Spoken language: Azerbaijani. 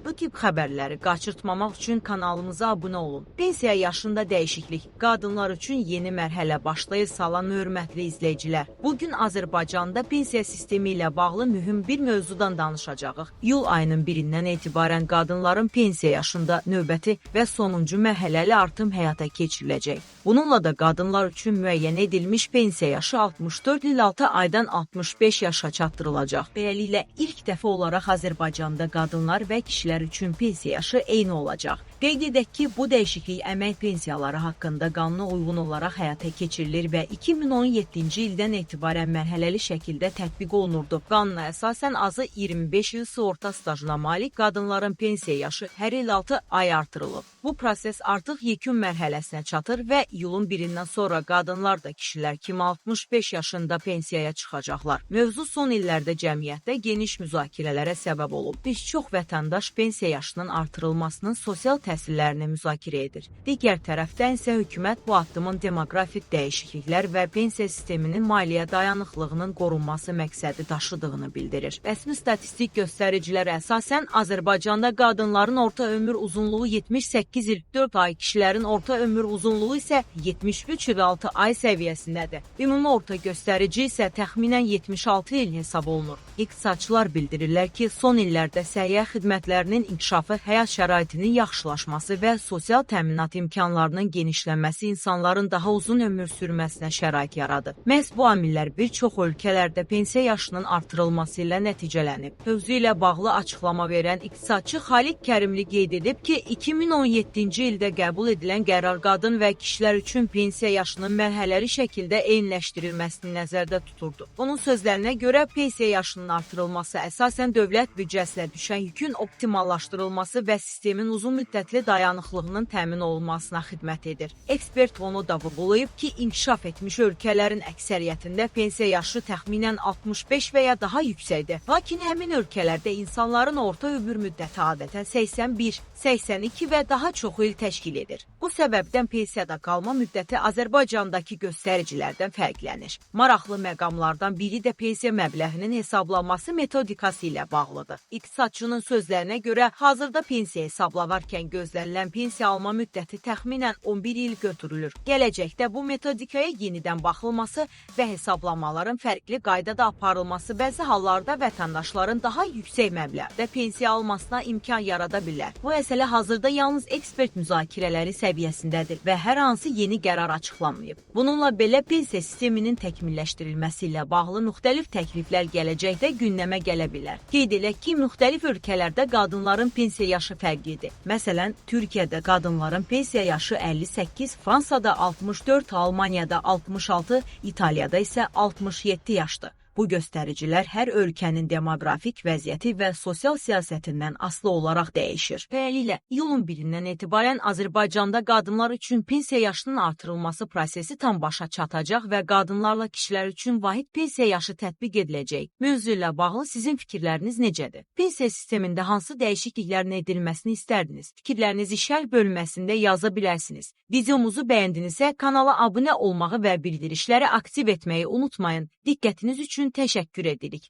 Bu tip xəbərləri qaçırtmamaq üçün kanalımıza abunə olun. Pensiya yaşında dəyişiklik qadınlar üçün yeni mərhələ başlayır. Salam hörmətli izləyicilər. Bu gün Azərbaycanda pensiya sistemi ilə bağlı mühüm bir mövzudan danışacağıq. İyul ayının 1-dən etibarən qadınların pensiya yaşında növbəti və sonuncu mərhələli artım həyata keçiriləcək. Bununla da qadınlar üçün müəyyən edilmiş pensiya yaşı 64 il 6 aydan 65 yaşa çatdırılacaq. Beləliklə ilk dəfə olaraq Azərbaycanda qadınlar və kişilər üçün pensiya yaşı eyni olacaq. Qeyd edək ki, bu dəyişiklik əmək pensiyaları haqqında qanuna uyğun olaraq həyata keçirilir və 2017-ci ildən etibarən mərhələli şəkildə tətbiq olunurdu. Qanuna əsasən azı 25 il sığorta stajına malik qadınların pensiya yaşı hər il 6 ay artırılıb. Bu proses artıq yekun mərhələsinə çatır və iyulun 1-dən sonra qadınlar da kişilər kimi 65 yaşında pensiyaya çıxacaqlar. Mövzu son illərdə cəmiyyətdə geniş müzakirələrə səbəb olub. Bir çox vətəndaş pensiya yaşının artırılmasının sosial təsirlərini müzakirə edir. Digər tərəfdən isə hökumət bu addımın demoqrafik dəyişikliklər və pensiya sisteminin maliyyə dayanıqlığının qorunması məqsədi daşıdığını bildirir. Rəsmi statistik göstəricilərə əsasən Azərbaycanda qadınların orta ömür uzunluğu 78 il 4 ay, kişilərin orta ömür uzunluğu isə 73 il 6 ay səviyyəsindədir. Ümumi orta göstərici isə təxminən 76 il hesab olunur. İqtisadçılar bildirirlər ki, son illərdə səhiyyə xidmətlərinin inkişafı, həyat şəraitinin yaxşılaşması və sosial təminat imkanlarının genişlənməsi insanların daha uzun ömür sürməsinə şərait yaradır. Məhz bu amillər bir çox ölkələrdə pensiya yaşının artırılması ilə nəticələnib. Mövzu ilə bağlı açıqlama verən iqtisadçı Xaliq Kərimli qeyd edib ki, 2017-ci ildə qəbul edilən qərar qadın və kişilər üçün pensiya yaşının mərhələli şəkildə eyniləşdirilməsini nəzərdə tuturdu. Onun sözlərinə görə pensiya yaşının artırılması əsasən dövlət büdcəsinə düşən yükün optimallaşdırılması və sistemin uzun müddətli dayanıqlığının təmin olunmasına xidmət edir. Ekspert onu da vurğulayıb ki, inkişaf etmiş ölkələrin əksəriyyətində pensiya yaşı təxminən 65 və ya daha yüksəkdir. Lakin həmin ölkələrdə insanların orta ömür müddəti adətən 81, 82 və daha çox il təşkil edir. Bu səbəbdən pensiyada qalma müddəti Azərbaycandakı göstəricilərdən fərqlənir. Maraqlı məqamlardan biri də pensiya məbləğinin hesablanması metodikası ilə bağlıdır. İqtisadçının sözlərinə görə hazırda pensiya hesablanarkən gözlənilən pensiya alma müddəti təxminən 11 il götürülür. Gələcəkdə bu metodikaya yenidən baxılması və hesablamaların fərqli qaydada aparılması bəzi hallarda vətəndaşların daha yüksək məbləğdə pensiya almasına imkan yarada bilər. Bu məsələ hazırda yalnız ekspert müzakirələri səviyyəsindədir və hər hansı yeni qərar açıqlanmayıb. Bununla belə pensiya sisteminin təkmilləşdirilməsi ilə bağlı müxtəlif təkliflər gələcəkdə gündəmə gələ bilər. Qeyd edək ki, müxtəlif ölkələrdə qadınların pensiya yaşı fərqlidir. Məsələn, Türkiyədə qadınların pensiya yaşı 58, Fransada 64, Almaniyada 66, İtaliyada isə 67 yaşdır. Bu göstəricilər hər ölkənin demoqrafik vəziyyəti və sosial siyasətindən asılı olaraq dəyişir. Beləliklə, iyulun 1-dən etibarən Azərbaycanda qadınlar üçün pensiya yaşının artırılması prosesi tam başa çatacaq və qadınlarla kişilər üçün vahid pensiya yaşı tətbiq ediləcək. Mövzu ilə bağlı sizin fikirləriniz necədir? Pensiya sistemində hansı dəyişikliklərin edilməsini istərdiniz? Fikirlərinizi şərh bölməsində yaza bilərsiniz. Videomuzu bəyəndinizsə kanala abunə olmağı və bildirişləri aktiv etməyi unutmayın. Diqqətiniz üçün təşəkkür edirik.